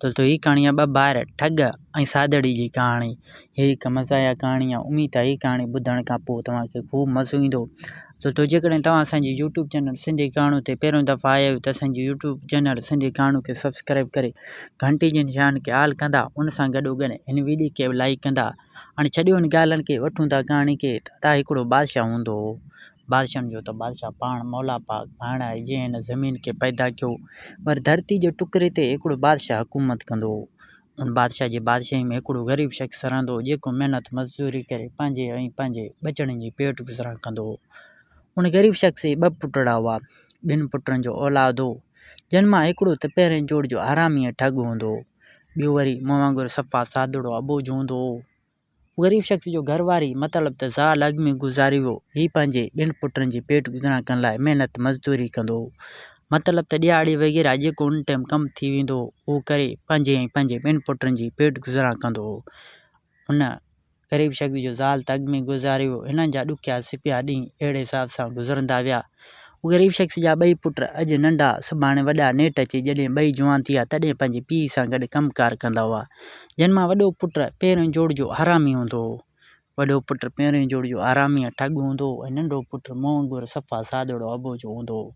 دوستو هي ڪهاڻي آ ٻه ڀائر ٺڳ ۽ سادڙي جي ڪهاڻي. هي هڪ مزاحيه ڪهاڻي آ. اميد آ هي ڪهاڻي ٻڌڻ کان پوء توهان کي خوب مزو ايندو. دوستو جيڪڏهن توهان اسان جي يوٽيوب چينل سنڌي ڪهاڻيون تي پهريون دفعو آيا آهيو ته اسان جي يوٽيوب چينل سنڌي ڪهاڻيون کي سبسڪرائب ڪري گهنٽي جي نشان کي آل ڪندا ان سان گڏو گڏ هن ويڊيو کي به لائيڪ ڪندا. هاڻي ڇڏيو ان ڳالهن کي وٺون ٿا ڪهاڻي کي ته ادا هڪڙو بادشاهه هوندو هو. بادشاهن جو ته بادشاهه پاڻ مولا پاڪ پاڻ آهي جنهن هن زمين کي پيدا ڪيو. پر ڌرتي جي ٽڪري تي هڪڙو بادشاهه حڪومت ڪندو هو. ان بادشاهه جي بادشاهي ۾ هڪڙو غريب شخص رهندو هو جيڪو محنت مزدوري ڪري پنهنجي ۽ پنهنجي ٻچڙن جي پيٽ گذران ڪندو هو. ان غريب شخص جي ٻه پٽڙا هئا. ٻن پٽن جو اولاد هو جن مان هڪڙو ته پهرين جوڙ جو حرامي ۽ ٺڳ هوندو هو. ٻيو وري مون وانگر صفا سادڙو اٻوجهه هوندو هو. غريب شخص جو گهر واري مطلب ته زال اڳ ۾ گذاري ويو. هي پنهنجي ٻن پٽن جي پيٽ گذران ڪرڻ لاء محنت مزدوري ڪندو هو. مطلب ته ڏهاڙي وغيره جيڪو ان ٽائيم ڪم ٿي ويندو هو اهو ڪري پنهنجي ۽ پنهنجي ٻن پٽن جي پيٽ گذران ڪندو هو. ان غريب شخص جو زال ته اڳ ۾ گذاري ويو. هنن جا ڏکيا سکيا ڏينهن اهڙي حساب سان گذرندا ويا. غريب شخص جا ٻئي پٽ اڄ ننڍا سڀاڻي وڏا نيٺ اچي جڏهن ٻئي جوان ٿيا تڏهن پنهنجي پيء سان گڏ ڪم ڪار ڪندا هئا. جن مان وڏو پٽ پهريون جوڙ جو حرامي هوندو هو. وڏو پٽ پهريون جوڙ جو حرامي ۽ ٺڳ هوندو هو ۽ ننڍو پٽ منهن وانگر صفا سادڙو اٻوجهو هوندو هو.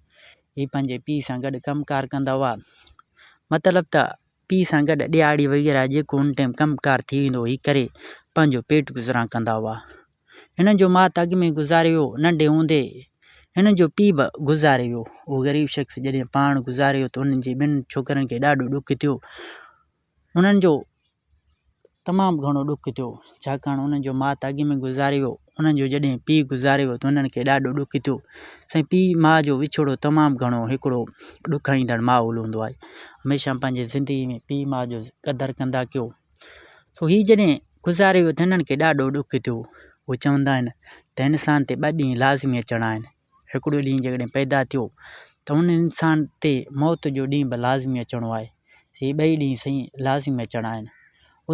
هي پنهنجي پيء سان گڏ ڪم ڪار ڪندا هئا. مطلب ته پيء سان گڏ ڏهاڙي وغيره جيڪو ان ٽائيم ڪم ڪار ٿي ويندو هو هي ڪري پنهنجو پيٽ گذران ڪندا هئا. هنن جو ماء ته اڳ ۾ گذاري ويو، ننڍي هوندي هنن جو پيء به گذاري ويو. اهو غريب شخص جڏهن پاڻ گذاري ويو ته انهن جي ٻن ڇوڪرن کي ڏاڍو ڏک ٿيو. انهن جو تمام گهڻو ڏک ٿيو، ڇاڪاڻ انهن جو ماء ته اڳ ۾ گذاري ويو، انهن جو جڏهن پيء گذاري ويو ته انهن کي ڏاڍو ڏک ٿيو. سائين پيء ماء جو وڇوڙو تمام گهڻو هڪڙو ڏکائيندڙ ماحول هوندو آهي. هميشه پنهنجي زندگي ۾ پيء ماء جو قدر ڪندا ڪيو. سو هي جڏهن گذاري ويو ته هنن کي ڏاڍو ڏک ٿيو. هو چوندا آهن ته انسان تي ٻه ڏينهن لازمي اچڻا آهن. هڪڙو ڏينهن جيڪڏهن پيدا ٿيو ته ان انسان تي موت جو ڏينهن به لازمي اچڻو آهي. هي ٻئي ڏينهن سائين لازمي اچڻا آهن.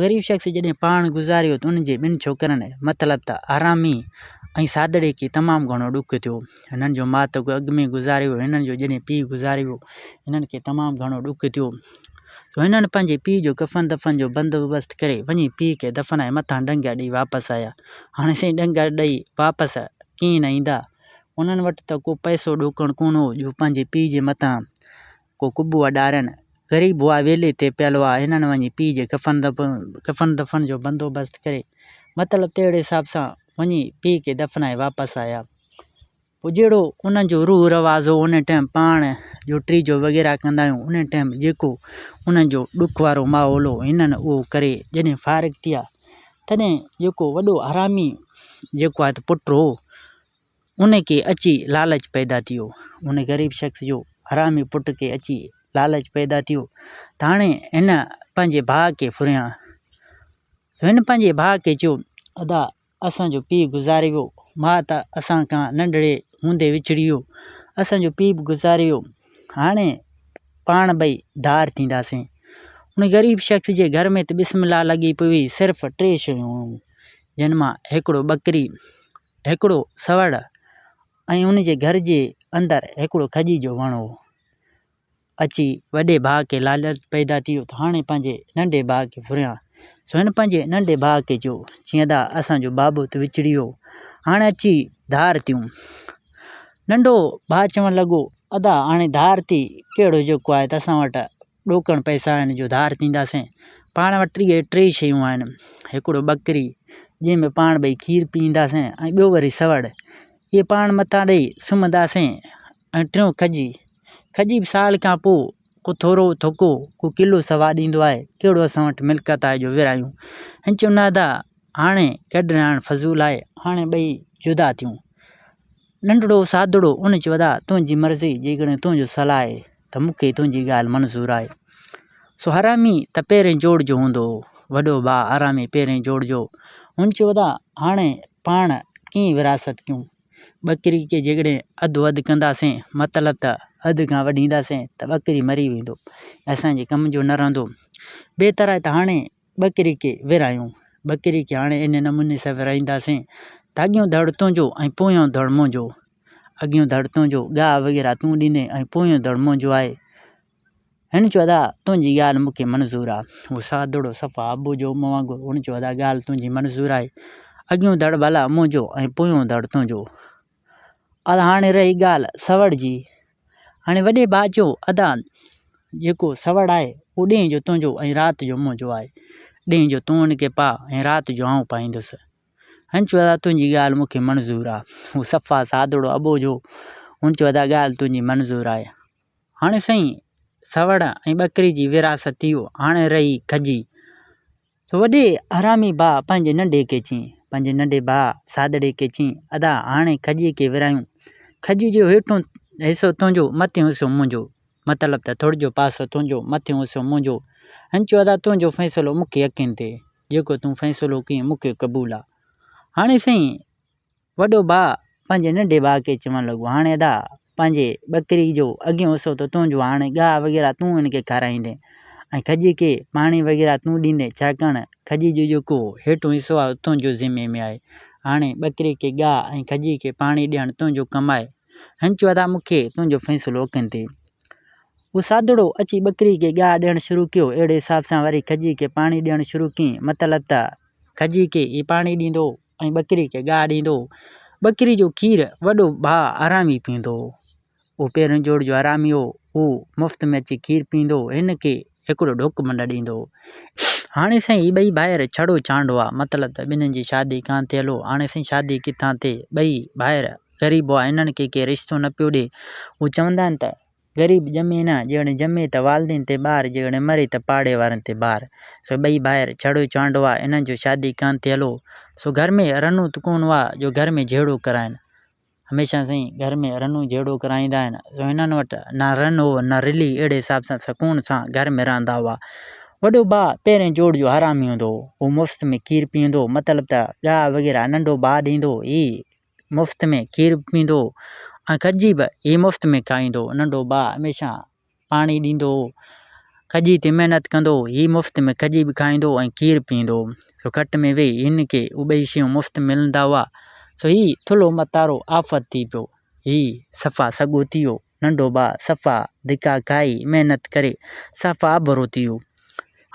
غريب شخص جڏهن پاڻ گذاري ويو ته ان جي ٻن ڇوڪرن مطلب ته آرامي ۽ سادڙي کي تمام گهڻو ڏک ٿيو. هنن جو ماء ته اڳ ۾ گذاري ويو هنن جو جڏهن پيء گذاري ويو هنن کي تمام گهڻو ڏک ٿيو. سو هنن پنهنجي پيء جو ڪفن دفن جو بندوبست ڪري وڃي پيء کي دفنائي مٿان ڏنگا ڏئي واپس آيا. هاڻي سائين ڏنگا ڏئي واپس ڪيئن نه ايندا. انهن وٽ ته ڪو پئسو ڏوڪڙ ڪونه هو جو پنهنجي پيء جي مٿان ڪو قبو اڏارين. غريب هئا ويلي تي پيل هئا. هنن وڃي پيء جي ڪفن دفن جو بندوبست ڪري مطلب ته اهڙي حساب سان وڃي پيء کي دفنائي واپس آيا. پوء جهڙو انهن جو روح رواز هو ان ٽائيم پاڻ جو ٽيجو وغيره ڪندا آهيون ان ٽائيم جيڪو انهن جو ڏک وارو ماحول هو هنن اهو ڪري جڏهن فارغ ٿيا تڏهن جيڪو وڏو حرامي جيڪو آهي ته پٽ هو ان کي اچي لالچ پيدا ٿي ويو ان غريب شخص جو حرامي پٽ کي اچي لالچ پيدا ٿي ويو ته هاڻي هن پنهنجي ڀاء کي ڦريان هن پنهنجي ڀاء کي چيو ادا اسان جو پيء گذاري ويو، ماء ته اسان کان ننڍڙي هوندي وڇڙي ويو، اسان جو پيء به گذاري ويو، هاڻي پاڻ ٻئي ڌار ٿينداسين. ان غريب شخص جي گهر ۾ ته بسم الله لڳي پئي هئي، صرف ٽي شيون هيون، جن مان هڪڙو ٻڪري، هڪڙو سوڙ ۽ ان جي گهر جي اندر هڪڙو کڄي جو وڻ هو. اچي وڏي ڀاء کي لالچ پيدا ٿي ويو ته هاڻي پنهنجي ننڍي ڀاء کي ڦريان. سو هن پنهنجي ننڍي ڀاء کي چيو، چيائين ادا اسان جو بابو ته وڇڙي ويو، هاڻي اچي ڌار ٿيون. ننڍو ڀاء چوڻ لڳو، ادا هاڻي ڌار ٿي ڪهڙو جيڪو آهي ته اسان وٽ ڏوڪڙ پئسا آهن جو ڌار ٿينداسين. پاڻ وٽ اهي ٽي شيون آهن، هڪڙو ٻڪري جنهن ۾ پاڻ ٻئي کير پيئنداسين ۽ ٻيو وري سوڙ، اهي پاڻ مٿان ڏئي سمهنداسين ۽ ٽيون کجي. کجي به سال کان پوء ڪو ٿورو ٿڪو ڪو ڪلو سوا ڏيندو آهي ڪهڙو اسان وٽ ملڪيت آهي جو ورهايون. هن چيو نه ادا هاڻي گڏ رهڻ فضول آهي هاڻي ٻئي جدا ٿيون. ننڍڙو سادڙو ان چيو ادا تنهنجي مرضي جيڪڏهن تنهنجو صلاح آهي ته مون کي تنهنجي ڳالهه منظور آهي. سو حرامي ته پهرين جوڙ جو هوندو هو. وڏو ڀاء حرامي پهرين جوڙ جو. هن چيو ادا هاڻي پاڻ ڪيئن ورهاست ڪيون. ٻڪري کي جيڪڏهن اڌو اڌ ڪنداسين مطلب ته اڌ کان وڍينداسين ته ٻڪري مري ويندو اسان جي ڪم جو نه رهندو بهتر آهي ته هاڻي ٻڪري کي ورهايون ٻڪري کي هاڻي ان نموني سان ورهائينداسين ته اڳيون ڌڙ تنهنجو ۽ پويون ڌڙ منهنجو اڳيون ڌڙ تنهنجو گاهه وغيره تون ڏيندين ۽ پويون ڌڙ منهنجو آهي. هن چيو ادا تنهنجي ڳالهه مون کي منظور آ. هو سادڙو صفا ابو جو مون وانگر هن چيو ادا ڳالهه تنهنجي منظور آهي. اڳيون ڌڙ ڀلا منهنجو ۽ پويون ڌڙ تنهنجو. ادا هاڻي رهي ڳالهه سوڙ جي. هاڻي وڏي ڀاء چيو ادا جيڪو سوڙ آهي اهو ڏينهن جو تنهنجو ۽ رات جو منهنجو آهي. ڏينهن جو تون ان کي پاء ۽ رات جو آئون پائيندس. هن چيو ادا تنهنجي ڳالهه مون کي منظور آ. هو صفا سادڙو اٻوجهو هن چيو ادا ڳالهه تنهنجي منظور آهي. هاڻي سائين سوڙ ۽ ٻڪري جي ورهاست ٿي ويو هاڻي رهي کجي. سو وڏي حرامي ڀاء پنهنجي ننڍي کي چين پنهنجي ننڍي ڀاء سادڙي کي چين ادا هاڻي کجي کي ورهايون کجي جو هيٺون حصو تنهنجو مٿيون حصو منهنجو مطلب ته ٿڙ جو پاسو تنهنجو مٿيون حصو منهنجو هن چيو ادا تنهنجو فيصلو مون کي يقين تي جيڪو تون فيصلو ڪين مون کي قبول آ هاڻي سائين وڏو ڀاء پنهنجي ننڍي ڀاء کي چوڻ لڳو، هاڻي ادا پنهنجي ٻڪري جو اڳيون حصو ته تنهنجو آهي، هاڻي گاهه وغيره تون هن کي کارائيندين ۽ کڄي کي پاڻي وغيره تون ڏيندين، ڇاڪاڻ کڄي جو جيڪو هيٺون حصو آهي اهو تنهنجو ذمي ۾ آهي. هاڻي ٻڪري کي گاهه ۽ کڄي کي پاڻي ڏيڻ تنهنجو ڪم آهي. هن چيو، ادا مون کي تنهنجو فيصلو اکين تي. هو سادڙو اچي ٻڪري کي گاهه ڏيڻ شروع ڪيو، اهڙي حساب سان وري کڄي کي پاڻي ڏيڻ شروع ڪيائين، مطلب ته کڄي کي هي پاڻي ڏيندو ۽ ٻڪري کي گاهه ڏيندو هو. ٻڪري جو کير وڏو ڀاء حرامي پيئندو هو. هو پهريون جوڙ جو حرامي هو. هو مفت ۾ اچي کير پيئندو هو. هن کي هڪڙو ڍڪ به نه ڏيندو هو. هاڻي سائين هي ٻئي ڀائر ڇڙو چانڊ هئا. مطلب ته ٻنهين جي شادي ڪانه ٿيل هو. هاڻي سائين شادي ڪٿان ٿئي. ٻئي ڀائر غريب هئا. هنن کي ڪير رشتو نه پيو ڏي. هو چوندا آهن ته غريب ڄمي نه، جيڪڏهن ڄمي ته والدين تي بار، جيڪڏهن مري ته پاڙي وارن تي بار. سو ٻئي ڀائر ڇڙو چانڊ هئا، انهن جو شادي ڪانه ٿيل هو، سو گهر ۾ رنون ته ڪونه هئا جو گهر ۾ جهيڙو ڪرائين. هميشه سائين گهر ۾ رنون جهيڙو ڪرائيندا آهن، سو هنن وٽ نه رن هو نه رلي، اهڙي حساب سان سڪون سان گهر ۾ رهندا هئا. وڏو ڀاء پهرين جوڙ جو حرامي هوندو هو، هو مفت ۾ کير پيئندو هو، مطلب ته گاهه وغيره ننڍو ڀاء ڏيندو هو، هي مفت ۾ کير به پيئندو هو ۽ کجي به هي مفت ۾ کائيندو هو. ننڍو ڀاء هميشه پاڻي ڏيندو هو، کجي تي محنت ڪندو هو، هي مفت ۾ کجي به کائيندو هو ۽ کير پيئندو هو. سو کٽ ۾ ويهي هن کي اهي ٻئي شيون مفت ملندا هئا. سو هي ٿلهو متارو آفت ٿي پيو. هي صفا سڳو ٿي ويو. ننڍو ڀاء صفا ڌڪا کائي محنت ڪري صفا اڀرو ٿي ويو.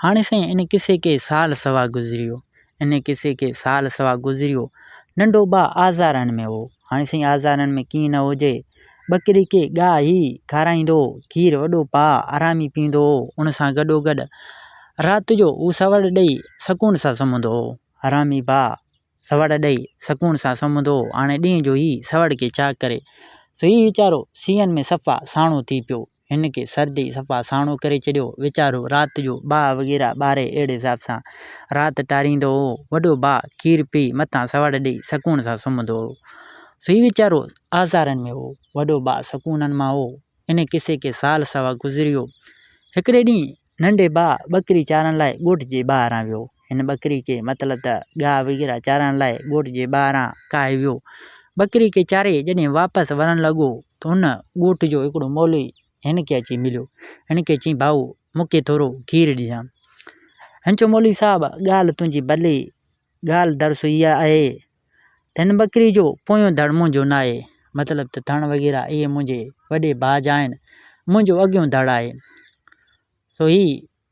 هاڻي سائين ان قصي کي سال سوا گذري ويو. ان قصي کي سال سوا گذري ويو. ننڍو ڀاء آزارن ۾ هو. هاڻي سائين آزارن ۾ ڪيئن نه هجي. ٻڪري کي گاهه هي کارائيندو هو. کير وڏو ڀاء آرامي پيئندو هو. ان سان گڏوگڏ رات جو هو سوڙ ڏئي سڪون سان سمهندو هو. حرامي ڀاء سوڙ ڏئي سڪون سان سمهندو هو. هاڻي ڏينهن جو هي سوڙ کي ڇا ڪري. سو هي ويچارو سيئن ۾ صفا ساڻو ٿي پيو. هن کي سردي صفا ساڻو ڪري ڇڏيو. ويچارو رات جو باهه وغيره ٻاري اهڙي حساب سان رات ٽاريندو هو. وڏو ڀاء کير پي مٿان سوڙ ڏئي سڪون سان سمهندو هو. سو هي ويچارو آزارن ۾ هو. وڏو ڀاء سڪونن مان هو. ان قصي کي سال سوا گذري ويو. هڪڙي ڏينهن ننڍي ڀاء ٻڪري چارڻ لاء ڳوٺ جي ٻاهران ويو. هن ٻڪري کي مطلب ته گاهه وغيره چارڻ لاء ڳوٺ جي ٻاهران ڪاهي ويو. ٻڪري کي چاري جڏهن واپس ورڻ لڳو ته ان ڳوٺ جو هڪڙو مولوي هن کي اچي مليو. هن کي چيائين ڀائو مون کي ٿورو کير ڏجان. هن چيو مولوي صاحب ڳالهه تنهنجي ڀلي، ڳالهه درس اها آهي ته هن ٻڪري جو پويون ڌڙ منهنجو ناهي، مطلب ته ٿڻ وغيره اهي منهنجي وڏي ڀاء جا آهن، منهنجو اڳيون ڌڙ آهي، سو هي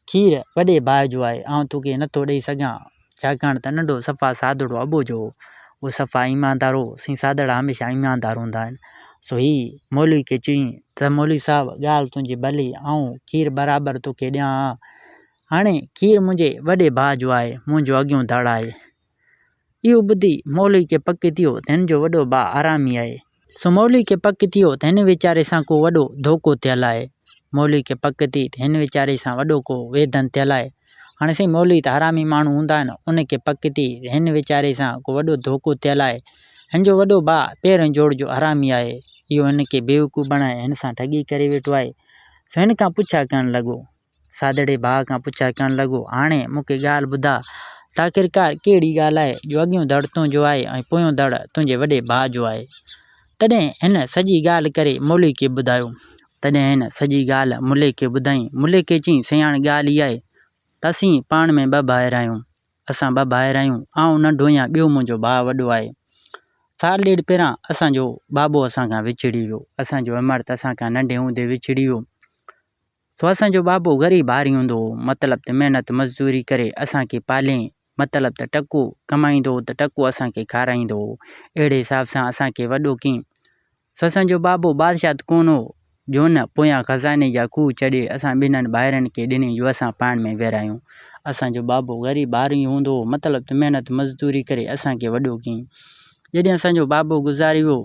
کير وڏي ڀاء جو آهي، آئون توکي نٿو ڏئي سگهان، ڇاڪاڻ ته ننڍو صفا سادڙو اٻوجهو هو، هو صفا ايماندار هو، سائين سادڙا هميشه ايماندار هوندا آهن، سو هي مولوي کي چيائين ته مولوي صاحب ڳالهه تنهنجي ڀلي، آئون کير برابر توکي ڏيان ها، هاڻي کير منهنجي وڏي ڀاء جو آهي، منهنجو اڳيون ڌڙ آهي. اهو ٻڌي مولوي کي پڪ ٿيو ته هن جو وڏو ڀاء حرامي آهي. سو مولوي کي پڪ ٿيو ته هن ويچاري سان ڪو وڏو ڌوڪو ٿيل آهي. مولوي کي پڪ ٿي ته هن ويچاري سان وڏو ڪو ويڌن ٿيل آهي. هاڻي سائين مولوي ته حرامي ماڻهو هوندا آهن، ان کي پڪ ٿي ته هن ويچاري سان ڪو وڏو ڌوڪو ٿيل آهي. هن جو وڏو ڀاء پهرين جوڙ جو حرامي آهي. اهو هن کي بيوقوف بڻائي هن سان ٺڳي ڪري ويٺو آهي. سو هن کان پڇا ڪرڻ لڳو. سادڙي ڀاء کان پڇا ڪرڻ لڳو، هاڻي مون کي ڳالهه ٻڌاء ته آخرڪار ڪهڙي ڳالهه آهي جو اڳيون ڌڙ تنهنجو آهي ۽ پويون ڌڙ تنهنجي وڏي ڀاء جو آهي. تڏهن هن سڄي ڳالهه ڪري مولوي کي ٻڌايو. تڏهن هن سڄي ڳالهه ملي کي ٻڌائين. ملي کي چيائين، سياڻ ڳالهه اها آهي ته اسين پاڻ ۾ ٻه ڀائر آهيون. اسان ٻه ڀائر آهيون. آئون ننڍو آهيان ٻيو منهنجو ڀاء وڏو آهي. سال ڏيڍ پهريان اسان جو بابو اسان کان وڇڙي ويو. اسان جو امڙ ته اسان کان ننڍي هوندي وڇڙي ويو. سو اسان جو بابو غريب هاري هوندو هو، مطلب ته محنت مزدوري ڪري اسان کي پاليائين، مطلب ته ٽڪو ڪمائيندو هو ته ٽڪو اسان کي کارائيندو هو. اهڙي حساب سان اسان کي وڏو ڪيائين. سو اسان جو بابو بادشاهه ته ڪونه هو، جو هن پويان خزاني جا کوهه چڏي اسان ٻنهن ڀائرن کي ڏني جو اسان پاڻ ۾ ورهايون. اسان جو بابو غريب هاري هوندو هو، مطلب ته محنت مزدوري ڪري اسان کي وڏو ڪيائين. جڏهن اسان جو بابو گذاري ويو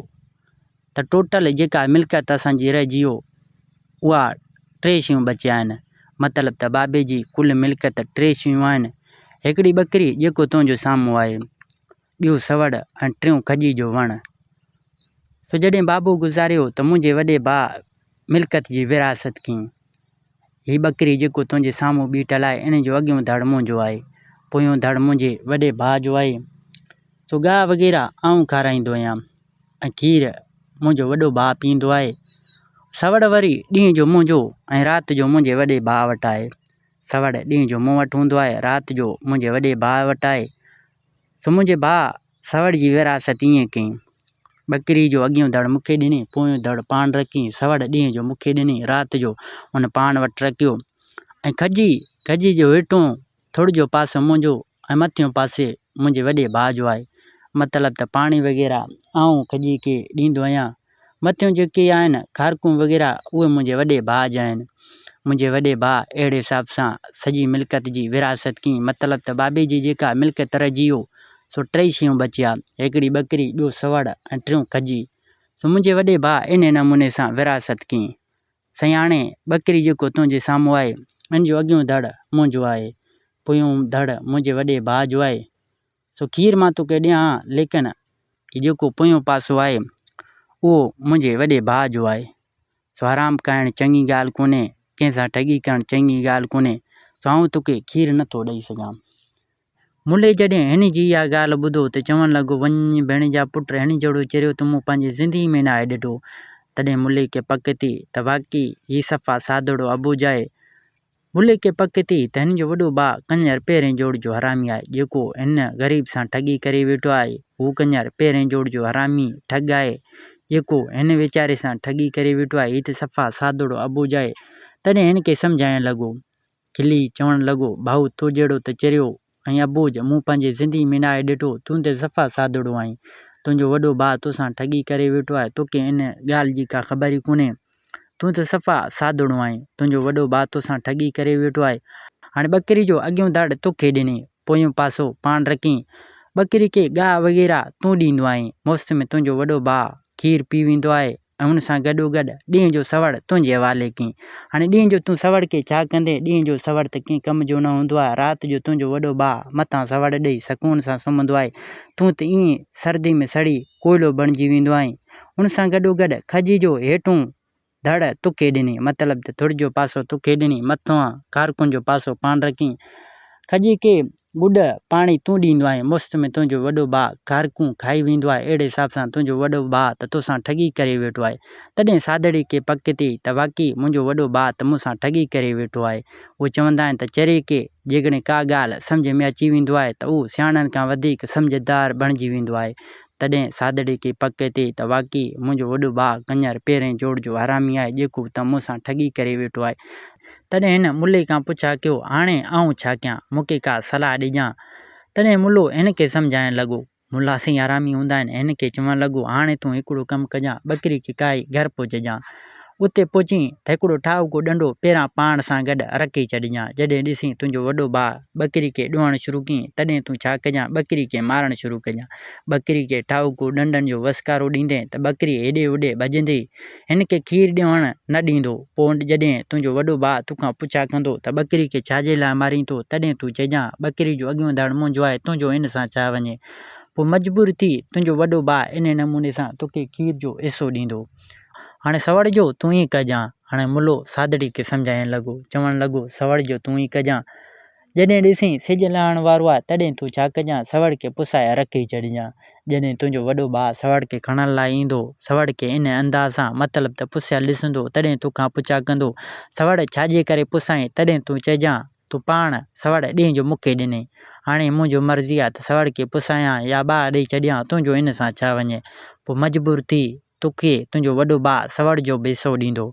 ته ٽوٽل جيڪا ملڪيت اسان جي رهجي ويو اها ٽي شيون بچيا آهن. مطلب ته بابي جي ڪل ملڪيت ٽي شيون آهن. هڪڙي ٻڪري جيڪو تنهنجو سامهون آهي، ٻيو سوڙ ۽ ٽيون کڄي جو وڻ. سو جڏهن بابو گذاريو ته منهنجي وڏي ڀاء ملڪيت جي ورهاست ڪئي. هي ٻڪري جيڪو تنهنجي سامهون بيٺل آهي، ان جو اڳيون ڌڙ منهنجو آهي، پويون ڌڙ منهنجي وڏي ڀاء جو آهي. سو گاهه وغيره آئون کارائيندو آهيان ۽ کير منهنجو وڏو ڀاء پيئندو آهي. سوڙ وري ڏينهن جو منهنجو ۽ رات جو منهنجي وڏي ڀاء وٽ آهي. سوڙ ڏينهن جو مون وٽ هوندو آهي، رات جو منهنجي وڏي ڀاء وٽ آهي. سو منهنجي ڀاء سوڙ جي ورهاست ائين ڪئي. ٻڪري جو اڳيون ڌڙ مون کي ڏني، پويون ڌڙ پاڻ رکيائين. سوڙ ڏينهن جو مون کي ڏني، رات جو هن پاڻ وٽ رکيو ۽ کجي، کجي جو هيٺون ٿڙ جو پاسو منهنجو ۽ مٿيون پاسي منهنجي وڏي ڀاء جو آهي. مطلب ته پاڻي وغيره آئون کجي کي ڏيندو آهيان. مٿيون جيڪي آهن کارڪون وغيره اهي منهنجي وڏي ڀاء جا آهن. منهنجي وڏي ڀاء اهڙي حساب سان سڄي ملڪيت جي ورهاست ڪئي. مطلب ته بابي جي جيڪا ملڪيت رهجي ويو سو ٽئي شيون بچيا. هڪڙي ٻڪري، ٻيو سوڙ ۽ ٽيون کجي. سو منهنجي وڏي ڀاء انهي نموني سان ورهاست ڪئي. سائين هاڻي ٻڪري جيڪو تنهنجي سامهون آهي، ان جو اڳيون ڌڙ منهنجو آهي، پويون ڌڙ منهنجي وڏي ڀاء جو آهي، سو کير مان توکي ڏيان ها، ليڪن هي جيڪو پويون پاسو آهي، اهو منهنجي وڏي ڀاء جو آهي، سو حرام کائڻ چڱي ڳالهه ڪونهي، ڪنهن سان ٺڳي ڪرڻ چڱي ڳالهه ڪونهي، سو آئون توکي کير نٿو ڏئي سگهان. ملي جڏهن هن جي اها ڳالهه ٻڌو ته چوڻ لڳو، وڃ ڀيڻ جا پٽ، هن جهڙو چريو ته مون پنهنجي زندگيء ۾ ناهي ڏٺو. تڏهن ملي کي پڪ ٿي ته واقعي هي صفا سادڙو اٻوجهه آهي. ملي کي پڪ ٿي ته هن جو وڏو ڀاء ڪڃر پهرين جوڙ جو حرامي آهي، جيڪو هن غريب سان ٺڳي ڪري ويٺو آهي. هو ڪڃر پهرين جوڙ جو حرامي ٺڳ آهي، جيڪو هن ويچاري سان ٺڳي ڪري ويٺو آهي. هي ته صفا سادڙو اٻوجهه آهي. تڏهن هن کي سمجهائڻ لڳو. کلي چوڻ لڳو، ڀائو تو جهڙو ته چريو ۽ اٻوجهه مون پنهنجي زندگي ۾ ناهي ڏٺو، تون ته صفا سادڙو آهين. تنهنجو وڏو ڀاء توسان ٺڳي ڪري ويٺو آهي، توکي ان ڳالهه جي ڪا خبر ئي ڪونهي. تون ته صفا سادڙو آهين، تنهنجو وڏو ڀاء توسان ٺڳي ڪري ويٺو آهي. هاڻي ٻڪري جو اڳيون ڌڙ توکي ڏني، پويون پاسو پاڻ رکين. ٻڪري کي گاهه وغيره تون ڏيندو آهين، مفت ۾ تنهنجو وڏو ڀاء کير پي ويندو آهي. ۽ ان سان گڏوگڏ ڏينهن جو سوڙ تنهنجي حوالي ڪيئي. هاڻي ڏينهن جو تون سوڙ کي ڇا ڪندين؟ ڏينهن جو سوڙ ته ڪنهن ڪم جو نه هوندو آهي. رات جو تنهنجو وڏو ڀاء مٿان سوڙ ڏئي سڪون سان سمهندو آهي. تون ته ائين سردي ۾ سڙي ڪوئلو بڻجي ويندو آهين. ان سان گڏوگڏ کجي جو هيٺون ڌڙ توکي ڏني، مطلب ته ٿڙ جو پاسو توکي ڏني، مٿان کارڪن جو پاسو پاڻ رکين. کجي کي گڏ پاڻي تون ڏيندو آهين، مفت ۾ تنهنجو وڏو ڀاء کارڪون کائي ويندو آهي، اهڙي حساب سان تنهنجو وڏو ڀاء ته توسان ٺڳي ڪري ويٺو آهي. تڏهن سادڙي کي پڪ ٿي ته واقعي منهنجو وڏو ڀاء ته مون سان ٺڳي ڪري ويٺو آهي. اهي چوندا آهن ته چري کي جيڪڏهن ڪا ڳالهه سمجهه ۾ اچي ويندو آهي ته اهو سياڻن کان وڌيڪ سمجهدار بڻجي ويندو آهي. تڏهن سادڙي کي پڪ ٿي ته واقعي منهنجو وڏو ڀاء ڪڃر پهرين جوڙ جو حرامي آهي، جيڪو ته مون سان ٺڳي ڪري ويٺو آهي. تڏهن هن ملي کان پڇا ڪيو، هاڻي آئون ڇا ڪيان؟ مون کي ڪا صلاح ڏجان. تڏهن ملو هن کي سمجهائڻ لڳو. ملا سائين حرامي هوندا آهن. هن کي چوڻ لڳو، هاڻي تون هڪڙو ڪم ڪجان، ٻڪري کي ڪاهي گهر پهچجان. اتي پهچين ته هڪڙو ٺاهوڪو ڏنڊو پيران پاڻ سان گڏ رکي ڇڏجان. جڏهن ڏسين تنهنجو وڏو ڀاء ٻڪري کي ڏوهڻ شروع ڪيئي، تڏهن تون ڇا ڪجان، ٻڪري کي مارڻ شروع ڪجان. ٻڪري کي ٺاهوڪو ڏنڊن جو وسڪارو ڏيندين ته ٻڪري هيڏي هوڏي ڀڄندي. هن کي کير ڏيوڻ نه ڏيندو. پوء جڏهن تنهنجو وڏو ڀاء توکان پڇا ڪندو ته ٻڪري کي ڇا جي لاء مارين ٿو، تڏهن تون چئجان، ٻڪري جو اڳيون ڌڙ منهنجو آهي، تنهنجو هن سان ڇا وڃي؟ پوء مجبور ٿي تنهنجو وڏو ڀاء انهي نموني سان توکي کير جو حصو ڏيندو. هاڻي سوڙ جو تون ئي ڪجان. هاڻي ملو سادڙي کي سمجهائڻ لڳو. چوڻ لڳو، سوڙ جو تون ئي ڪجان. جڏهن ڏسين سج لهڻ وارو آهي، تڏهن تون ڇا ڪجان، سوڙ کي پسائي رکي ڇڏجان. جڏهن تنهنجو وڏو ڀاء سوڙ کي کڻڻ لاء ايندو، سوڙ کي ان انداز سان، مطلب ته پسيل ڏسندو، تڏهن توکان پڇا ڪندو، سوڙ ڇا جي ڪري پسائين؟ تڏهن تون چئجان، تون پاڻ سوڙ ڏينهن جو مون کي ڏنئي. هاڻي منهنجو مرضي آهي ته سوڙ کي پسايان يا ٻاهر ڏئي ڇڏيان، تنهنجو ان سان ڇا وڃي؟ پوء مجبور ٿي توکي تنهنجو وڏو ڀاء سوڙ جو به حصو ڏيندو.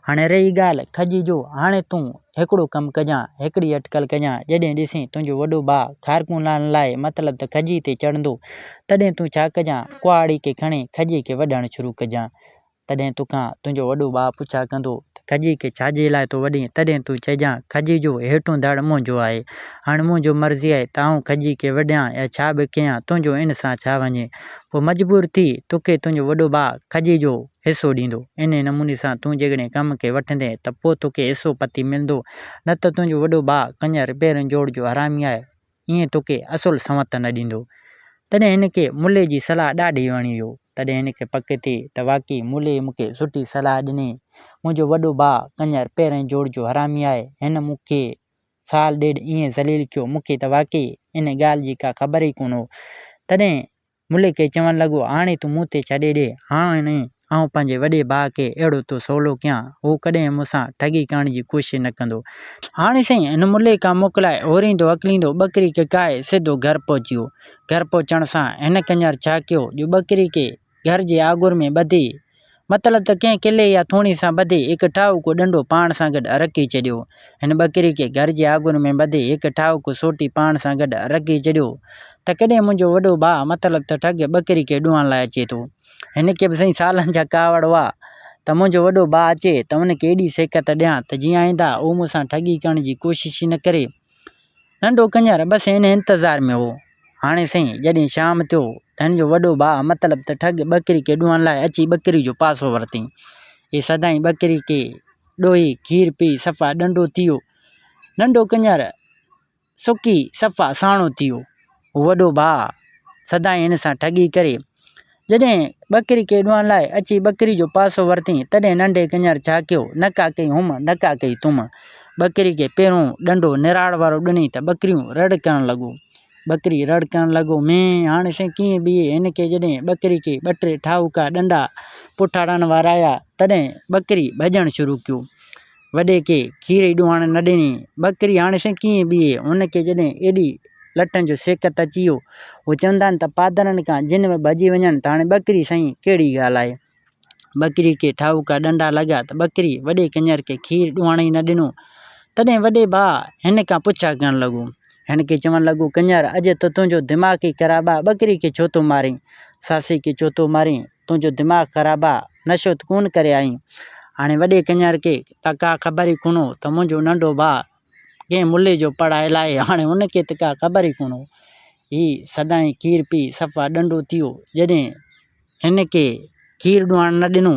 هاڻي رهي ڳالهه کجي جو، هاڻي تون هڪڙو ڪم ڪجان، هڪڙي اٽڪل ڪجان، جڏهن ڏسين تنهنجو وڏو ڀاء کارڪون لاهڻ لاء مطلب ته کجي تي چڙهندو، تڏهن تون ڇا ڪجان، ڪهاڙي کي کڻي کجي کي وڍڻ شروع ڪجان. تڏهن توکان تنهنجو وڏو ڀاء پڇا ڪندو ته کجي کي ڇا جي لاء ٿو وڍين؟ تڏهن تون چئجان، کجي جو هيٺون ڌڙ منهنجو آهي. هاڻي منهنجو مرضي آهي ته آئون کجي کي وڍيان يا ڇا به ڪيان، تنهنجو ان سان ڇا وڃي؟ پوء مجبور ٿي توکي تنهنجو وڏو ڀاء کجي جو حصو ڏيندو. انهيء نموني سان تون جيڪڏهن ڪم کي وٺندين ته پوء توکي حصو پتي ملندو، نه ته تنهنجو وڏو ڀاء ڪڃر پيرن جوڙ جو حرامي آهي، ائين توکي اصل سنوت نه ڏيندو. تڏهن هن کي ملي جي صلاح ڏاڍي وڻي ويو. تڏهن هن کي پڪ ٿي ته واقعي ملي مون کي سٺي صلاح ڏني. منهنجو وڏو ڀاء ڪڃر پيرن جوڙ جو حرامي آهي. هن مون کي سال ڏيڍ ائين ذليل ڪيو، مون کي ته واقعي ان ڳالهه جي ڪا خبر ئي ڪونه هو. تڏهن ملڪ کي چوڻ لڳو، هاڻي تون مون تي ڇڏي ڏي، هاڻي آئون پنهنجي وڏي ڀاء کي اهڙو ٿو سولو ڪيان، هو ڪڏهن مون سان ٺڳي ڪرڻ جي ڪوشش نه ڪندو. هاڻي سائين هن ملئي کان موڪلائي هوريندو هڪليندو ٻڪري کي ڪاهي سڌو گهر پهچي ويو. گهر پهچڻ سان هن ڪڃر ڇا ڪيو جو ٻڪري کي گهر جي آڳر ۾ ٻڌي، مطلب ته ڪنهن قلعي يا ٿوڻي سان ٻڌي هڪ ٺاهوڪو ڏنڊو پاڻ سان گڏ رکي ڇڏيو. هن ٻڪري کي گهر جي آڳر ۾ ٻڌي هڪ ٺاهوڪو سوٽي پاڻ سان گڏ رکي ڇڏيو ته ڪڏهن منهنجو وڏو ڀاء مطلب ته ٺڳ ٻڪري کي ڏوهڻ لاء اچي ٿو. هن کي به سائين سالن جا ڪاوڙ هئا ته منهنجو وڏو ڀاء اچي ته ان کي ايڏي سيکت ڏيان ته جيئن آئنده هو مون سان ٺڳي ڪرڻ جي ڪوشش ئي نه ڪري. ننڍو ڪڃر بس ان انتظار ۾ هو. هاڻي سائين جڏهن شام ٿيو ته هن جو وڏو ڀاء مطلب ته ٺڳ ٻڪري کي ڏوهڻ لاء اچي ٻڪري جو پاسو ورتائين. هي سدائين ٻڪري کي ڏوهي کير پي صفا ڏنڊو ٿي ويو. ننڍو ڪڃر سڪي صفا ساڻو ٿي ويو. هو وڏو ڀاء سدائين هن سان ٺڳي ڪري. جڏهن ٻڪري کي ڏوهڻ لاء اچي ٻڪري جو پاسو ورتائين، تڏهن ننڍي ڪڃر ڇا ڪيو، نڪا ڪئي هم، نڪا ڪئي تم. ٻڪري کي پهريون ڏنڊو نراڙ وارو ڏني ته ٻڪريون رڙ ڪرڻ لڳو. ٻڪري رڙ ڪرڻ لڳو، مينهن هاڻي سائين ڪيئن بيهي. هن کي جڏهن ٻڪري کي ٻه ٽي ٺاهوڪا ڏنڊا پٺاڙن وارا آيا، تڏهن ٻڪري ڀڄڻ شروع ڪيو. وڏي کي کير ئي ڏوهڻ نه ڏني. ٻڪري هاڻي سائين ڪيئن بيهي. هن کي جڏهن ايڏي لٺن جو سيکت اچي ويو. هو چوندا آهن ته پادرن کان جن به ڀڄي وڃن ته هاڻي ٻڪري سائين ڪهڙي ڳالهه آهي. ٻڪري کي ٺاهوڪا ڏنڊا لڳا ته ٻڪري وڏي ڪڃر کي کير ڏوهڻ ئي نه ڏنو. تڏهن وڏي ڀاء هن کان پڇا ڪرڻ لڳو. هن کي چوڻ لڳو، ڪڃر اڄ ته تنهنجو دماغ ئي خراب آ، ٻڪري کي ڇو ٿو مارين؟ ساسي کي ڇو ٿو مارين؟ تنهنجو دماغ خراب آ، نشو ته ڪونه ڪري آئين؟ هاڻي وڏي ڪڃر کي ته ڪا خبر ئي ڪونه هو ته منهنجو ننڍو ڀاء ڪنهن ملي جو پڙهايل آهي، هاڻي هن کي ته ڪا خبر ئي ڪونه هو. هي سدائين کير پي صفا ڏنڊو ٿي ويو. جڏهن هن کي کير ڏوهڻ نه ڏنو،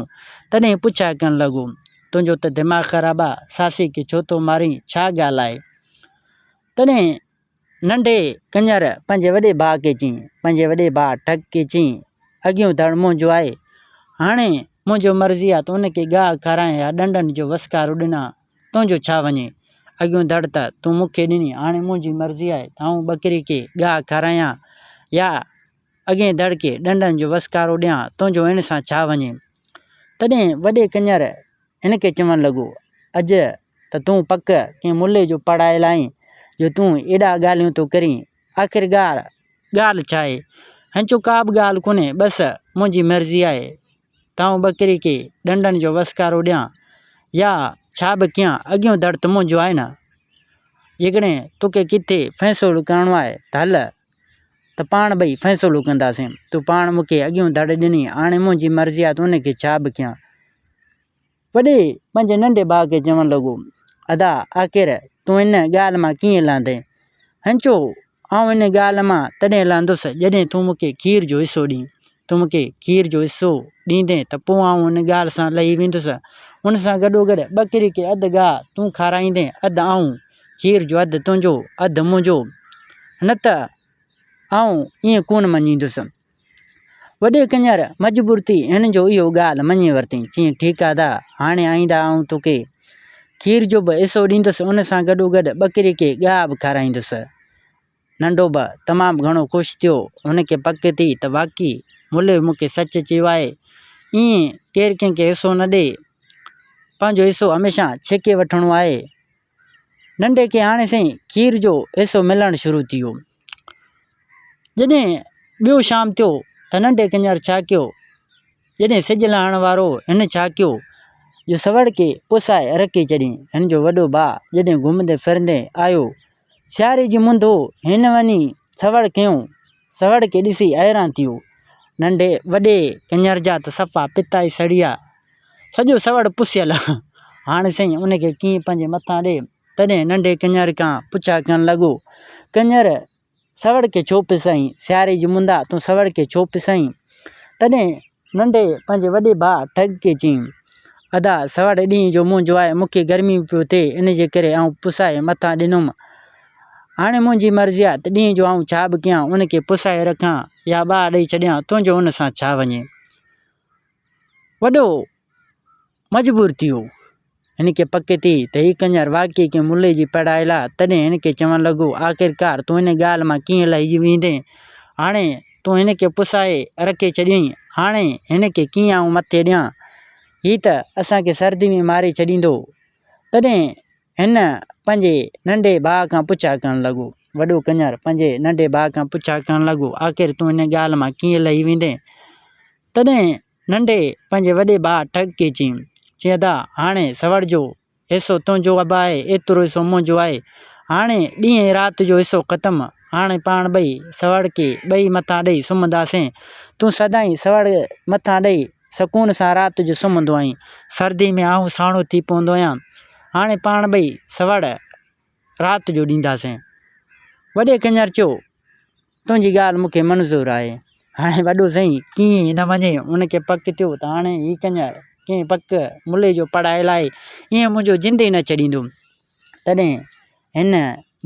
تڏهن پڇا ڪرڻ لڳو، تنهنجو ته دماغ خراب آ، ساسي کي ڇو ٿو مارين، ڇا ڳالهه آهي؟ تڏهن ننڍي ڪڃر پنهنجي وڏي ڀاء کي چيائين، پنهنجي وڏي ڀاء ٺڳ کي چيائين، اڳيون ڌڙ منهنجو آهي، هاڻي منهنجو مرضي آ ته ان کي گاهه کارايان يا ڏنڊن جو وسڪارو ڏنان، تنهنجو ڇا وڃي؟ اڳيون ڌڙ ته تون مون کي ڏني، هاڻي منهنجي مرضي آهي ته آئون ٻڪري کي گاهه کارايان يا اڳئين ڌڙ کي ڏنڊن جو وسڪارو ڏيان، تنهنجو ان سان ڇا وڃي؟ تڏهن وڏي ڪڃر هن کي چوڻ لڳو، اڄ ته تون پڪ ڪنهن ملي جو پڙهايل آهين جو تون ايڏا ڳالهيون ٿو ڪرين، آخر ڳار ڳالهه ڇا آهي؟ هن چيو ڪا به ڳالهه ڪونهي، بس منهنجي مرضي آهي ته آئون ٻڪري کي ڏنڊن جو وسڪارو ڏيان يا ڇا به ڪيان، اڳيون ڌڙ ته منهنجو آهي نه، جيڪڏهن توکي ڪٿي فيصلو ڪرڻو آهي ته هل ته پاڻ ٻئي فيصلو ڪنداسين. تو پاڻ مون کي اڳيون ڌڙ ڏني، هاڻي منهنجي مرضي آهي ته ان کي ڇا به ڪيان. وڏي پنهنجي ننڍي ڀاء کي چوڻ لڳو، ادا آخر تون ان ڳالهه مان ڪيئن لهندين؟ هن چيو، آئون ان ڳالهه مان تڏهن لهندس جڏهن تون مون کي کير جو حصو ڏين. تون مون کي کير جو حصو ڏيندين ته پوء آئون ان ڳالهه سان لهي ويندس. ان سان گڏوگڏ ٻڪري کي اڌ گاهه تون کارائيندين، اڌ آئون. کير جو اڌ تنهنجو، اڌ منهنجو. نه ته آئون ائين ڪونه مڃيندس. وڏي ڪڃر مجبور ٿي هن جو اهو ڳالهه مڃي ورتي. چيائين، ٺيڪ آ ادا، هاڻي آئنده آئون توکي کير جو به حصو ڏيندس، ان سان گڏوگڏ ٻڪري کي گاهه به کارائيندس. ننڍو به تمام گهڻو خوش ٿيو. هن کي پڪ ٿي ته واقعي ملئي مون کي سچ چيو آهي. ائين ڪير ڪنهن کي حصو نه ڏئي. پنهنجو حصو هميشه ڇڪي وٺڻو آهي. ننڍي کي هاڻي سائين کير جو حصو ملڻ شروع ٿي ويو. جڏهن ٻيو شام ٿيو ته ننڍي ڪڃر ڇا ڪيو، جڏهن سج لهڻ وارو هو، هن ڇا ڪيو، جو سوڙ کي پسائي رکي ڇڏين. هن جو وڏو ڀاء جڏهن گهمندي ڦرندي آيو، سياري جي مند هو، هن وڃي سوڙ کنيو. سوڙ کي ڏسي حيران ٿي ويو. ننڍي وڏي ڪڃر جا ته صفا پتا ئي سڙي ويا. سڄو سوڙ پسيل. هاڻي سائين ان کي ڪيئن پنهنجي مٿان ڏي. تڏهن ننڍي ڪڃر کان پڇا ڪرڻ لڳو، ڪڃر! سوڙ کي ڇو پسائين؟ سياري جي مند آ، تون سوڙ کي ڇو پسائين؟ تڏهن ننڍي پنهنجي وڏي ڀاء ٺڳ کي چيائين، ادا سوڙ ڏينهن جو منهنجو آهي، مون کي گرمي پيو ٿئي، ان جي ڪري آئون پسائي مٿان ڏنم. هاڻي منهنجي مرضي آ ته ڏينهن جو آئون ڇا به ڪيان، ان کي پسائي رکان يا ٻاهر ڏئي ڇڏيان، تنهنجو ان سان ڇا وڃي؟ وڏو مجبور ٿي ويو. هن کي پڪ ٿي ته هي ڪڃر واقعي ڪنهن ملي جي پڙهايل آ، تڏهن هن کي چوڻ لڳو، آخرڪار تون ان ڳالهه مان ڪيئن لهجي ويندين؟ هاڻي تون هن کي پسائي رکي ڇڏيئين، هاڻي هن کي ڪيئن آئون مٿي ڏيان؟ هي ته اسان کي سردي ۾ ماري ڇڏيندو. تڏهن هن پنهنجي ننڍي ڀاء کان پڇا ڪرڻ لڳو. وڏو ڪڃر پنهنجي ننڍي ڀاء کان پڇا ڪرڻ لڳو، آخر تون ان ڳالهه مان ڪيئن لهي ويندين؟ تڏهن ننڍي پنهنجي وڏي ڀاء ٺڳ کي چيم، چي ادا هاڻي سوڙ جو حصو تنهنجو ابا آهي، ايترو حصو منهنجو آهي. هاڻي ڏينهن ۽ رات جو حصو ختم، هاڻي پاڻ ٻئي سوڙ کي ٻئي مٿان ڏئي سمهنداسين. تون سدائين سوڙ مٿان ڏئي سڪون سان رات جو سمهندو آهين. سردي ۾ آئون ساڻو ٿي پوندو آهيان. هاڻي پاڻ ٻئي سوڙ رات جو ڏينداسين. وڏي ڪڃر چيو، تنهنجي ڳالهه مون کي منظور آهي. هاڻي وڏو سائين ڪيئن نه وڃي، ان کي پڪ ٿيو ته هاڻي هي ڪڃر ڪنهن پڪ ملي جو پڙهايل آهي، ائين منهنجو جند ئي نه ڇڏيندو. تڏهن هن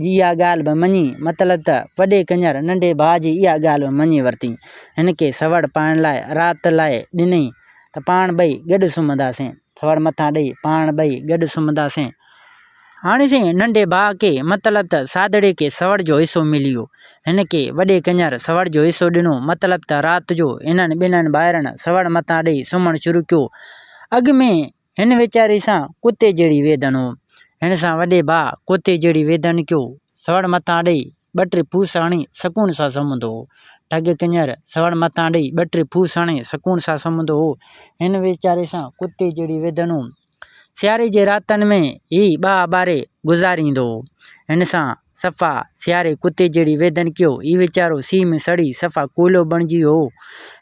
جي اها ڳالهه به مڃي، مطلب ته وڏي ڪڃر ننڍي ڀاء جي اها ڳالهه به مڃي ورتي. هن کي سوڙ پائڻ لاء رات لاء ڏنئي ته پاڻ ٻئي گڏ سمهنداسين. سوڙ مٿان ڏئي پاڻ ٻئي گڏ سمهنداسين. هاڻي سائين ننڍي ڀاء کي مطلب ته سادڙي کي سوڙ جو حصو ملي ويو. هن کي وڏي ڪڃر سوڙ جو حصو ڏنو مطلب ته رات جو هنن ٻنهن ڀائرن سوڙ مٿان ڏئي سمهڻ شروع ڪيو. اڳ ۾ هن ويچاري سان ڪتي جهڙي ويڌن هو. هن سان وڏي ڀاء ڪتي جهڙي ويڌن ڪيو. سوڙ مٿان ڏئي ٻه ٽي ڦوس هڻي سڪون سان سمهندو هو. ٺڳ ڪڃر سوڙ مٿان ڏئي ٻه ٽي ڦوس هڻي سڪون سان سمهندو هو. هن ويچاري سان ڪتي جهڙي ويڌن هو. سياري جي راتن ۾ هي ٻاهه ٻاري گذاريندو هو. هن سان صفا سياري ڪتي جهڙي ويڌن ڪيو. هي ويچارو سيء ۾ سڙي صفا ڪوئلو بڻجي ويو هو.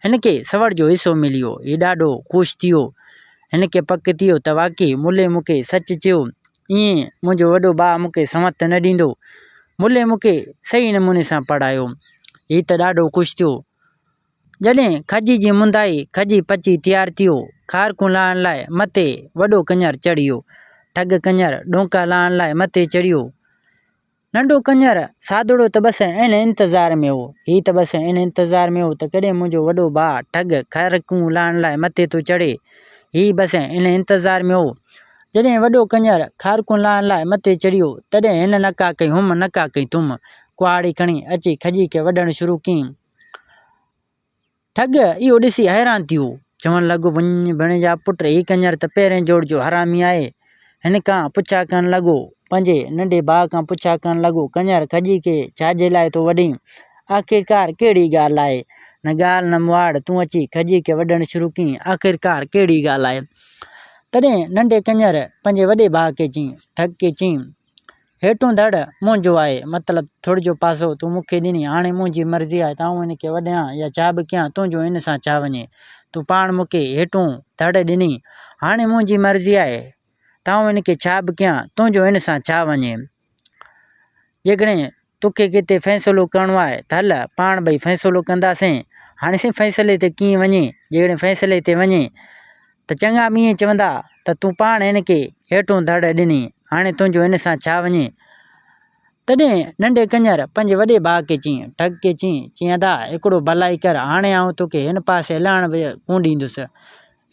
هن کي سوڙ جو حصو ملي ويو. هي ڏاڍو خوش ٿي ويو. هن کي پڪ ٿي ويو ته واقعي ملي مون کي سچ چيو. ائين منهنجو وڏو ڀاء مون کي سنوت نه ڏيندو. ملي مون کي صحيح نموني سان پڙهايو. هي ته ڏاڍو خوش ٿيو. جڏهن کجي جي مند آئي، کجي پچي تيار ٿيو. کارڪون لاهڻ لاء مٿي وڏو ڪڃر چڙهيو. ٺڳ ڪڃر ڏونڪا لاهڻ لاء مٿي چڙهيو. ننڍو ڪڃر سادڙو ته بس ان انتظار ۾ هو. هي ته بس ان انتظار ۾ هو ته ڪڏهن منهنجو وڏو ڀاء ٺڳ کارڪون لاهڻ لاء مٿي ٿو چڙهي. هي بس ان انتظار ۾ هو. جڏهن وڏو ڪڃر کارڪون لاهڻ لاء مٿي چڙهيو، تڏهن هن نڪا ڪئي هم نڪا ڪئي تم. ڪهاڙي کڻي اچي کجي کي وڍڻ شروع ڪيائين. ٺڳ اهو ڏسي حيران ٿي ويو. چوڻ لڳو، وڃ ڀيڻ جا پٽ، هي ڪڃر ته پهرين جوڙ جو حرامي آهي. هن کان پڇا ڪرڻ لڳو. پنهنجي ننڍي ڀاء کان پڇا ڪرڻ لڳو، ڪڃر کجي کي ڇا جي لاء ٿو وڍين؟ آخرڪار ڪهڙي ڳالهه آهي؟ نه ڳالهه نه مهاڙ، تون اچي کجي کي وڍڻ شروع ڪيئين، آخرڪار ڪهڙي ڳالهه آهي؟ تڏهن ننڍي ڪڃر پنهنجي وڏي ڀاء کي چيائين، ٺڳ کي چيائين، هيٺون ڌڙ منهنجو آهي، مطلب ٿڙ جو پاسو تون مون کي ڏني، هاڻي منهنجي مرضي آهي ته آئون هن کي وڍيان يا ڇا به ڪيان، تنهنجو هن سان ڇا وڃي؟ تون پاڻ مون کي هيٺون ڌڙ ڏني، هاڻي منهنجي مرضي آهي ته آئون هن کي ڇا به ڪيان، تنهنجو هن سان ڇا وڃي؟ جيڪڏهن توکي ڪٿي فيصلو ڪرڻو آهي ته هل پاڻ ٻئي فيصلو ڪنداسين. هاڻي سائين فيصلي تي ڪيئن وڃي؟ جيڪڏهن فيصلي تي وڃي ته چڱا به ائين چوندا ته تون پاڻ هن کي هيٺون ڌڙ ڏني، هاڻي تنهنجو هن سان ڇا وڃي؟ تڏهن ننڍي ڪڃر پنهنجي وڏي ڀاء کي چيائين، ٺڳ کي چيائين، چيائين ادا هڪڙو ڀلائي ڪر، هاڻي آئون توکي هن پاسي لهڻ به ڪونه ڏيندس.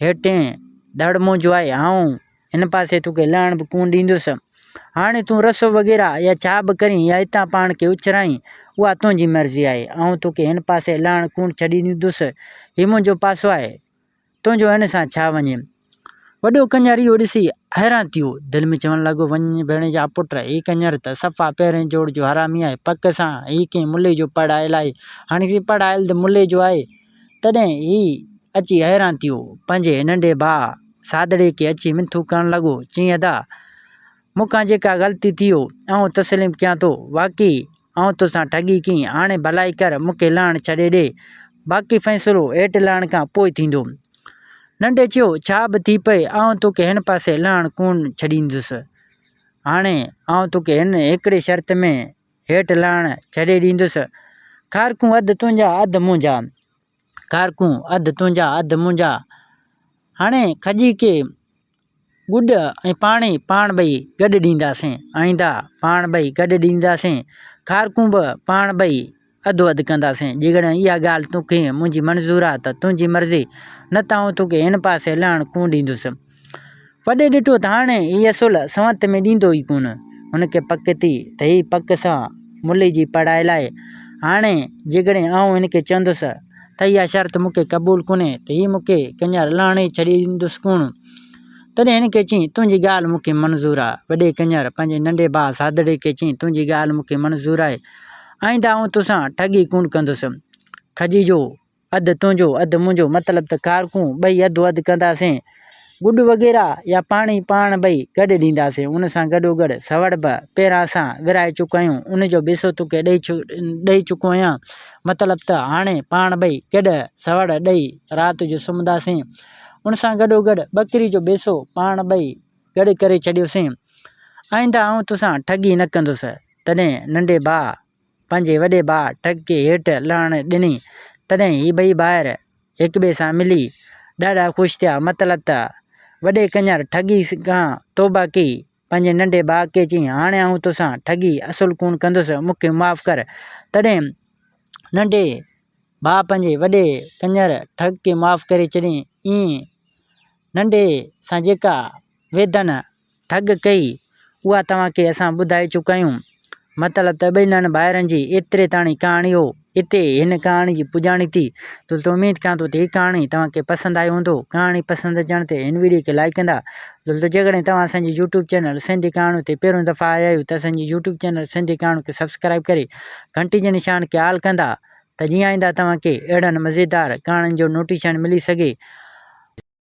هيٺين ڌڙ منهنجو آهي، آئون هن پاسي توکي لهڻ به ڪونه ڏيندس. هاڻي تون رسو وغيره يا ڇا به ڪرين يا هتان پاڻ کي اڇرائين، اها تنهنجي مرضي آهي. آئون توکي هن پاسي لهڻ ڪونه ڇڏي ڏيندس. هي منهنجو پاسو آهي، تنهنجو هن سان ڇا وڃي؟ وڏو ڪڃر اهو ڏسي حيران ٿي ويو. دل ۾ چوڻ لڳو، وڃ ڀيڻ جا پٽ، هي ڪڃر ته صفا پهرين جوڙ جو حرامي آهي. پڪ سان هي ڪنهن ملي جو پڙهايل آهي. هاڻي هي پڙهايل ته ملي جو آهي. تڏهن هي اچي حيران ٿي ويو. پنهنجي ننڍي ڀاء سادڙي کي اچي منٿون ڪرڻ لڳو، چيائين ادا! مون کان جيڪا غلطي ٿي هو، آئون تسليم ڪيان ٿو. واقعي آئون توسان ٺڳي ڪئي، هاڻي ڀلائي ڪر، مون کي لهڻ ڇڏي ڏي. باقي فيصلو هيٺ لهڻ کان پوء ٿيندو. ننڍي چيو، ڇا به ٿي پئي، آئون توکي هن پاسي لهڻ ڪونه ڇڏيندس. هاڻي آئون توکي هن هڪڙي شرط ۾ هيٺ لهڻ ڇڏي ڏيندس. کارڪون اڌ تنهنجا اڌ منهنجا. کارڪون اڌ تنهنجا اڌ منهنجا. هاڻي کڄي کي گڏ ۽ پاڻي پاڻ ٻئي گڏ ڏينداسين. آئنده پاڻ ٻئي گڏ ڏينداسين. کارڪون به پاڻ ٻئي اڌو اڌ ڪنداسين. جيڪڏهن اها ڳالهه توکي منهنجي منظور آ ته تنهنجي مرضي، نه ته آئون توکي هن پاسي لهڻ ڪونه ڏيندس. وڏي ڏٺو ته هاڻي هي اصل سنوت ۾ ڏيندو ئي ڪونه. هن کي پڪ ٿي ته هي پڪ سان ملي جي پڙهائي لاء هاڻي جيڪڏهن آئون هن کي چوندس ته اها شرط مون کي قبول ڪونهي ته هي مون کي ڪڃر لهڻ ئي ڇڏي ڏيندس ڪونه. تڏهن هن کي چيائين، تنهنجي ڳالهه مون کي منظور آ. وڏي ڪڃر پنهنجي ننڍي ڀاء سادڙي کي چيائين، تنهنجي ڳالهه مون کي منظور آهي. آئنده آئون توسان ٺڳي ڪونه ڪندس. کجي جو اڌ تنهنجو اڌ منهنجو مطلب ته کارڪون ٻئي اڌو اڌ ڪنداسين. گڏ وغيره يا پاڻي پاڻ ٻئي گڏ ڏينداسين. ان سان گڏوگڏ سوڙ به پهريان اسان ورهائي چڪا آهيون. ان جو به حصو توکي ڏئي چڪو آهيان. مطلب ته هاڻي پاڻ ٻئي گڏ سوڙ ڏئي رات جو سمهنداسين. ان سان گڏوگڏ ٻڪري جو به حصو پاڻ ٻئي گڏ ڪري ڇڏيوسين. آئنده آئون توسان ٺڳي نه ڪندس. تڏهن ننڍي ڀاء پنهنجي وڏي ڀاء ٺڳ کي هيٺ لهڻ ڏني. تڏهن هي ٻئي ڀائر هڪٻئي سان ملي ڏاڍا خوش ٿيا. مطلب ته وڏي ڪڃر ٺڳي کان توبه ڪئي. پنهنجي ننڍي ڀاء کي چيائين، هاڻي آئون توسان ٺڳي اصل ڪونه ڪندس، مون کي معاف ڪر. تڏهن ننڍي ڀاء پنهنجي وڏي ڪڃر ٺڳ کي معاف ڪري ڇڏيائين. ائين ننڍي سان جيڪا ويڌن ٺڳ ڪئي، اها توهان کي اسان ٻڌائي چڪا آهيون. مطلب ته ٻنهن ڀائرن جي ايتري تاڻي ڪهاڻي هو. اتي هن ڪهاڻي جي پڄاڻي ٿي. دوستو اميد ڪيان ٿو ته هي ڪهاڻي توهان کي پسند آئي هوندو. ڪهاڻي پسند اچڻ تي هن ويڊيو کي لائيڪ ڪندا. دوستو جيڪڏهن توهان اسان جي يوٽيوب چينل سنڌي ڪهاڻيون تي پهريون دفعا آيا آهيو ته اسان جي يوٽيوب چينل سنڌي ڪهاڻيون کي سبسڪرائيب ڪري گهنٽي جي نشان کي آل ڪندا ته جيئن آئنده توهان کي اهڙن مزيدار ڪهاڻين جو نوٽيشن ملي سگهي.